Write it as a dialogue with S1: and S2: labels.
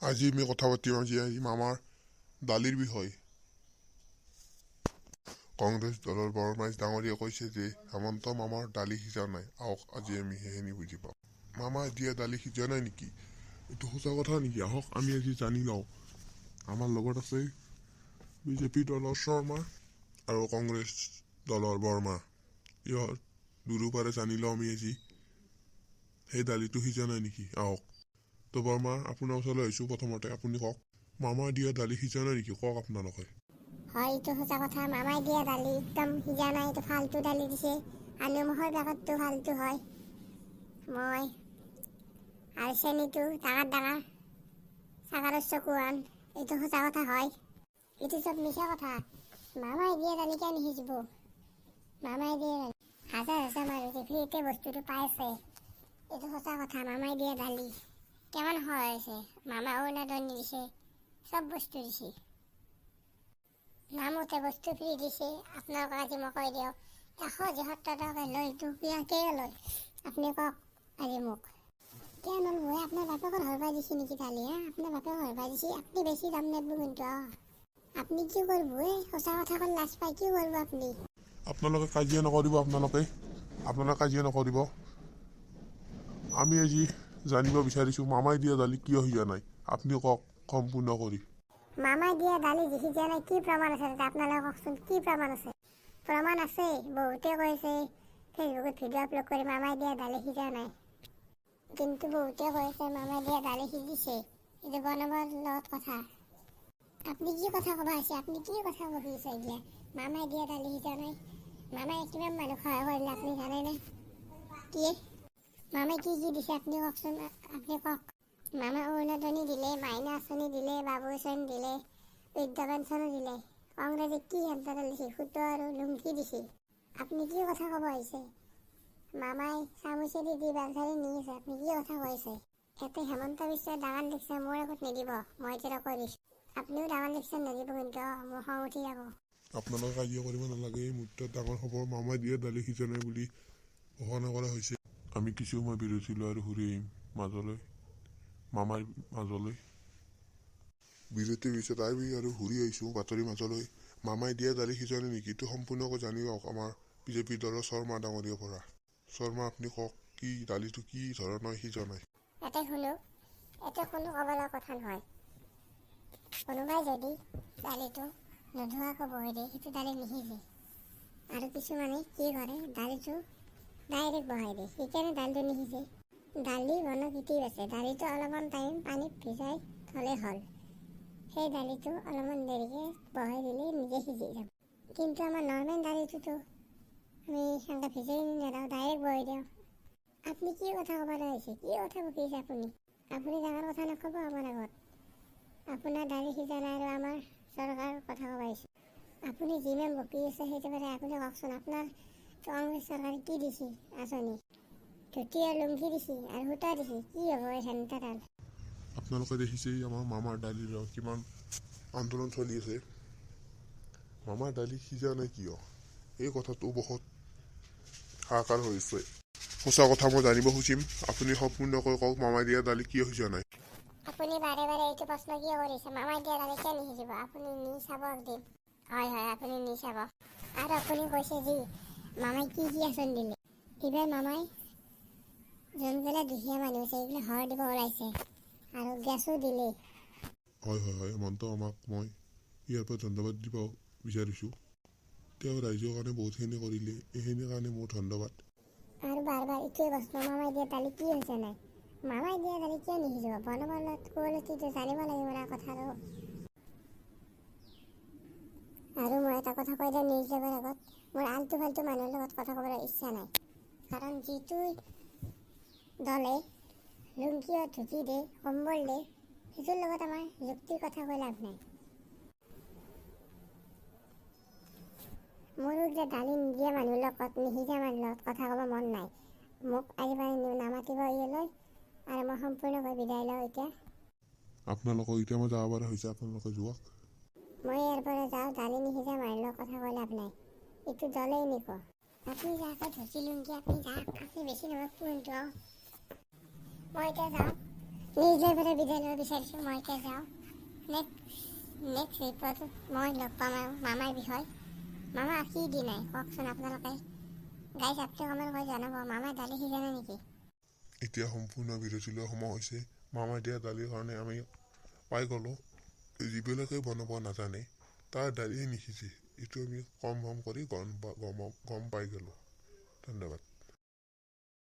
S1: আজি আমি কথা পাতিম আজি আজি মামাৰ দালিৰ বিষয়ে। কংগ্ৰেছ দলৰ বৰমাইজ ডাঙৰীয়াই কৈছে যে হেমন্ত মামাৰ দালি সিজা নাই। আহক, আজি আমি সেইখিনি বুজি পাওঁ। মামাই দিয়া দালি সিজা নাই নেকি? এইটো সঁচা কথা নেকি? আহক, আমি আজি জানি লওঁ। আমাৰ লগত আছে বিজেপি দলৰ শৰ্মা আৰু কংগ্ৰেছ দলৰ বৰ্মা। ইহঁত দুয়োপাৰে জানি লওঁ আমি আজি, সেই দালিটো সিজা নাই নেকি। আহক তো, বৰ্মা, আপোনাৰ ওচৰলৈ আহিছোঁ। প্ৰথমতে আপুনি কওক, মামাই দিয়া দালি সিজা নাই নেকি? কওক আপোনালোকে।
S2: হয়, এইটো সঁচা কথা। মামাই দিয়া দালি একদম সিজা নাই। এইটো ফাল্টু দালি দিছে আৰু নিমখৰ পেকেটটো ফাল্টু হয় মই আৰু চেনিটো ডাঙৰ ডাঙৰ ছাগাৰৰ চকুৱান। এইটো সঁচা কথা হয়। এইটো চব মিছা কথা। মামাই দিয়া দালি কিয় নিসিজিব? মামাই দিয়া দালি হাজাৰ হাজাৰ মানুহ ফ্ৰীতে বস্তুটো পাইছে। এইটো সঁচা কথা। মামাই দিয়া দালি কিমান সহায় হৈছে। মামা অৰুণোদয় দিছে, চব বস্তু দিছে, নামতে বস্তু ফ্ৰী দিছে। আপোনালোকক আজি মই কৈ দিওঁ, 176 টকা লয় দুখীয়াকে লয়। আপুনি কওক আজি মোক, কিয় নল'ব? আপোনাৰ বাপেকৰ ঘৰৰ পৰা দিছে নেকি দালি? হা, আপোনাৰ বাপেকৰ ঘৰৰ পৰা দিছে? আপুনি বেছি দাম নেদব কিন্তু। আপুনি কি কৰিব? এই সঁচা কথা ক'লে লাজ পাই কি কৰিব আপুনি?
S1: আপোনালোকে কাজিয়া নকৰিব। আপোনালোকে আপোনালোকে কাজিয়া নকৰিব। আমি আজি জানিব বিচাৰিছোঁ, মামাই দিয়া দালি কিয় সিজা নাই? আপুনি কওক সম্পূৰ্ণ কৰি।
S2: মামাই দিয়া দালি যি সিজা নাই, কি প্ৰমাণ আছে তাতে? আপোনালোকে কওকচোন, কি প্ৰমাণ আছে? প্ৰমাণ আছে, বহুতে কৈছে ফেচবুকত ভিডিঅ' আপলোড কৰি, মামাই দিয়া দালি সিজা নাই। কিন্তু বহুতে কৈছে মামাই দিয়া দালি সিজিছে। এইটো বনাবৰ লগত কথা। আপুনি কি কথা ক'ব আছে? আপুনি কি কথা বকিছে এইগিলা? মামাই দিয়া দালি সিজা নাই। মামাই কিমান মানুহ সহায় কৰিলে আপুনি জানেনে? কি মামাই কি কি দিছে আপুনি কওকচোন। আপুনি কওক। মামা অৰুণোদয় দিলে, মাইনা আঁচনি দিলে, বাবু আঁচনি দিলে, বৃদ্ধ পেঞ্চনো দিলে। কংগ্ৰেছে কি হেন্তাডাল দিছে? সূতা আৰু লুংকি দিছে। আপুনি কি কথা ক'ব আহিছে? মামাই চামুচেদি দি বালচাৰি নি আছে। আপুনি কি কথা কৈছে? ইয়াতে হেমন্ত বিশ্বই ডাঙৰ লেকচাৰ মোৰ আগত নিদিব। মই এতিয়া কৈ দিছোঁ, আপুনিও ডাঙৰ লেকচাৰ নিদিব কিন্তু। মোৰ খং উঠি যাব।
S1: আপোনালোকে কাজিয়া কৰিব নালাগে। এই মুহূৰ্তত ডাঙৰ খবৰ, মামাই দিয়া দালি সিজা নাই বুলি ঘোষণা কৰা হৈছে। আমি কিছু সময় বিৰতি লৈ আৰু ঘূৰি আহিম মাজলৈ, মামাৰ মাজলৈ। বিৰতিৰ পিছত আমি আৰু ঘূৰি আহিছোঁ বাতৰিৰ মাজলৈ। মামাই দিয়া দালি সিজা নাই নেকি, এইটো সম্পূৰ্ণকৈ জানি লওক আমাৰ বিজেপি দলৰ শৰ্মা ডাঙৰীয়াৰ পৰা। শৰ্মা, আপুনি কওক, কি দালিটো কি ধৰণৰ সিজা নাই?
S2: ইয়াতে শুনক, ইয়াতে কোনো ক'ব লগা কথা নহয়। কোনোবাই যদি দালিটো নোধোৱাকৈ বহাই দিয়ে, সেইটো দালি নিসিজে। আৰু কিছুমানে কি কৰে, দালিটো ডাইৰেক্ট বহাই দিয়ে, সেইকাৰণে দালিটো নিসিজে। দালি বনোৱা কিটিপ আছে। দালিটো অলপমান টাইম পানীত ভিজাই থ'লেই হ'ল। সেই দালিটো অলপমান দেৰিকৈ বহাই দিলে নিজে সিজি যাব। কিন্তু আমাৰ নৰ্মেল দালিটোতো আমি সেনেকৈ ভিজাই নিদিওঁ, ডাইৰেক্ট বহাই দিওঁ। আপুনি কি কথা ক'বলৈ আহিছে? কি কথা বকিছে আপুনি? আপুনি ডাঙৰ কথা নক'ব আমাৰ আগত। আপোনাৰ দালি সিজা নাই আৰু আমাৰ চৰকাৰৰ কথা ক'ব আহিছে। আপুনি যিমান বকি আছে সেইটো পাৰে। আপুনি কওকচোন, আপোনাৰ কংগ্ৰেছ চৰকাৰে কি দিছে আঁচনি? ধুতি আৰু লুংগি দিছে আৰু সূতা দিছে। কি হ'ব এই হেন্তাডাল?
S1: আপোনালোকে দেখিছেই আমাৰ মামাৰ দালিৰ লগত কিমান আন্দোলন চলি আছে। মামাৰ দালি সিজা নাই কিয়, এই কথাটো বহুত হাহাকাৰ হৈছে। সঁচা কথা মই জানিব খুজিম। আপুনি সম্পূৰ্ণকৈ কওক, মামাই দিয়া দালি কিয় সিজা নাই?
S2: আপুনি বাৰে বাৰে এইটো প্ৰশ্ন কিয় কৰিছে? মামাই দিয়া দালি কিয় নিসিজিব? আপুনি নি চাব একদিন। হয় হয়, আপুনি নি চাব। আৰু আপুনি কৈছে যি মামাই কি কি আঁচনি দিলে। এইবাৰ মামাই যোনবিলাক দুখীয়া মানুহ আছে, সেইবিলাক ঘৰ দিব ওলাইছে আৰু গেছো দিলে।
S1: হয় হয় হয় হেমন্ত মামাক মই ইয়াৰ পৰা ধন্যবাদ দিব বিচাৰিছোঁ। তেওঁ ৰাইজৰ কাৰণে বহুতখিনি কৰিলে। এইখিনিৰ কাৰণে মোৰ ধন্যবাদ।
S2: আৰু বাৰ বাৰ এইটোৱে প্ৰশ্ন, মামাই দিয়া দালি কি হৈছে নাই? মামাই দিয়া দালি কিয় নিসিজিব? বনাবলৈ কোৱালিটিটো জানিব লাগিব না কথাটো। আৰু মই এটা কথা কৈ দিওঁ নিউজ লাইভৰ আগত, মোৰ আল্টু ফাল্টু মানুহৰ লগত কথা ক'বলৈ ইচ্ছা নাই। কাৰণ যিটো দলে লুংকি আৰু ধুতি দিয়ে, কম্বল দিয়ে, সেইটোৰ লগত আমাৰ যুক্তিৰ কথা কৈ লাভ নাই। মোৰো যে দালি নিদিয়া মানুহৰ লগত, নিসিজা মানুহৰ লগত কথা ক'ব মন নাই। মোক আজি পৰা নামাতিব ইয়ালৈ আৰু মই সম্পূৰ্ণকৈ বিদায় লওঁ এতিয়া।
S1: আপোনালোকক এতিয়া মই যাব পৰা হৈছে, আপোনালোকে যোৱাক।
S2: মই ইয়াৰ পৰা যাওঁ। দালি নিসিজা মানুহৰ লগত কথা কৈ লাভ নাই। এইটো দলেই এনেকুৱা। আপুনি যাওক, ধুতি লুংগি, আপুনি যাওক। আপুনি বেছি নবকব কিন্তু। মই এতিয়া যাওঁ। নিজৰ পৰা বিদায় ল'ব বিচাৰিছোঁ। মই এতিয়া যাওঁ। নেক্সট নেক্সট ৰিপৰ্টত মই লগ পাম আৰু মামাৰ বিষয়। মামা কি দি নাই কওকচোন আপোনালোকে। গাইজ, আপুনি কমেণ্ট কৰি জনাব, মামাই দালি সিজা নাই নেকি?
S1: এতিয়া সম্পূৰ্ণ বিৰতি লোৱাৰ সময় হৈছে। মামাই দিয়া দালিৰ কাৰণে আমি পাই গ'লোঁ, যিবিলাকে বনাব নাজানে তাৰ দালিয়ে নিসিজে। এইটো আমি কনফাৰ্ম কৰি গম গম গম পাই গ'লোঁ। ধন্যবাদ।